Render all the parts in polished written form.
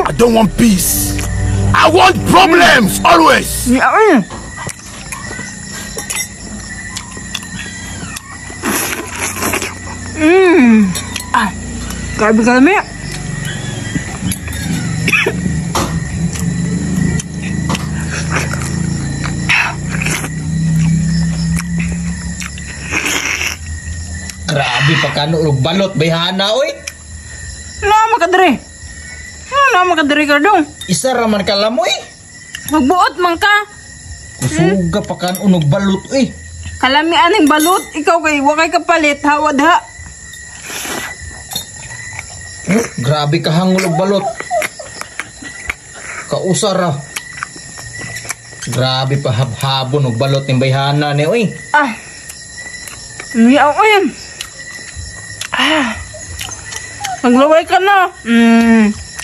I don't want peace. I want problems always. Ah, grabe ka lami. Grabe pa kano og balot bayhana oy. Naa makadre. Naa makadre ka dong. Isa ra man ka lamoy. Magbuot man ka. Kusuga pa kan unog balot oy. Kalami aning balot, ikaw kay wa kay kapalit hawad ha. Grabe ka hangol og balot. Kausar ra. Grabe pa habhabon og balot ning bayhana ni oy. Ah. Miyaw oy. Ah. Maglaway ka na.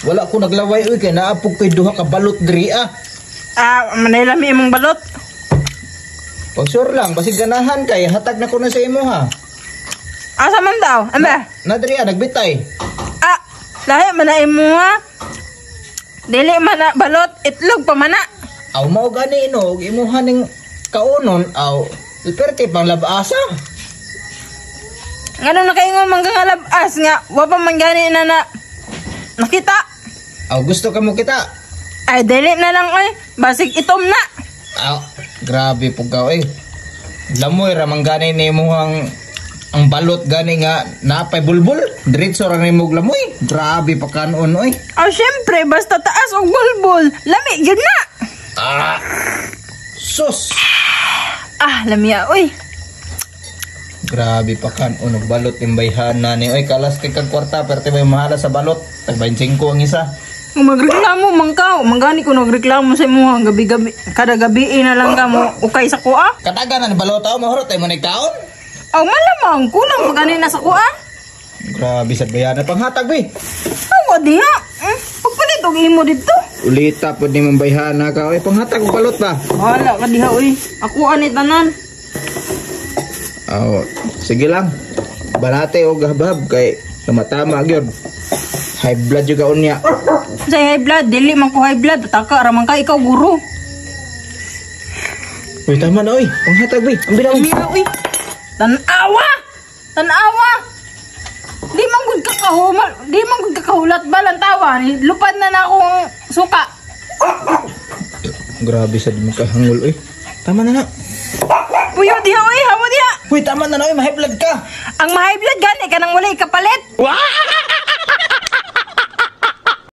Wala ko naglaway oy kay naapog koy duha ka balot diri ah. Ah, manay lami imong balot. Pag sure lang basig ganahan kay hatag na ko na sa imo ha. Asa man daw? Amba? Na diri ah nagbitay. Ah, lahi man na imo ha. Dili man na balot, itlog pa man na. Aw mao gani no, og imuha ning kaunon aw perte pang labasa. Ngano nakaingon man ka nga labas nga wa pa man gani na na nakita. Aw gusto ka mo kita. Ay dili na lang oy, basig itom na. Aw grabe pug ka oy. Lamoy ra man gani nimo ang balot gani nga napay bulbul, diretso ra nimo og lamoy. Grabe pa kanon oy. Aw syempre basta taas og bulbul, lami gyud na. Ah. Sus. Ah, lamia oy. Grabe pa kan unog balot ning bayhana ni oy, kalas kay kag kwarta perte may mahala sa balot, tag 25 ang isa. Kung magreklamo man ka, mangani ko nagreklamo sa imo gabi-gabi, kada gabi na lang ka mo ukay sa kuha. Kadagan na ni balot aw mahurot ay mo nagkaon. Aw malamang kulang magani na sa kuha. Grabe sa bayhana panghatag bi. Aw diha. Pagpalit og imo didto. Ulita pud ni mong bayhana ka oy, panghatag og balot ba. Wala ka diha oy. Ako ani tanan. Aw, sige lang. Barate og habhab kay tumatama gyud. High blood jud ka unya. Say high blood, dili man ko high blood, taka ra man ka ikaw guro. Uy, tama na oy. Panghatag bi. Ang bilang. Uy. Tan-awa. Tan-awa. Di man gud ka kahumal, di man gud ka kahulat ba lantawa. Lupad na na akong suka. Grabe sad mo ka hangol oy. Tama na na. Puyo diha oy, hamo diha. Uy, tama na na oy, ma-high blood ka. Ang ma-high blood gani kanang walay kapalit. What?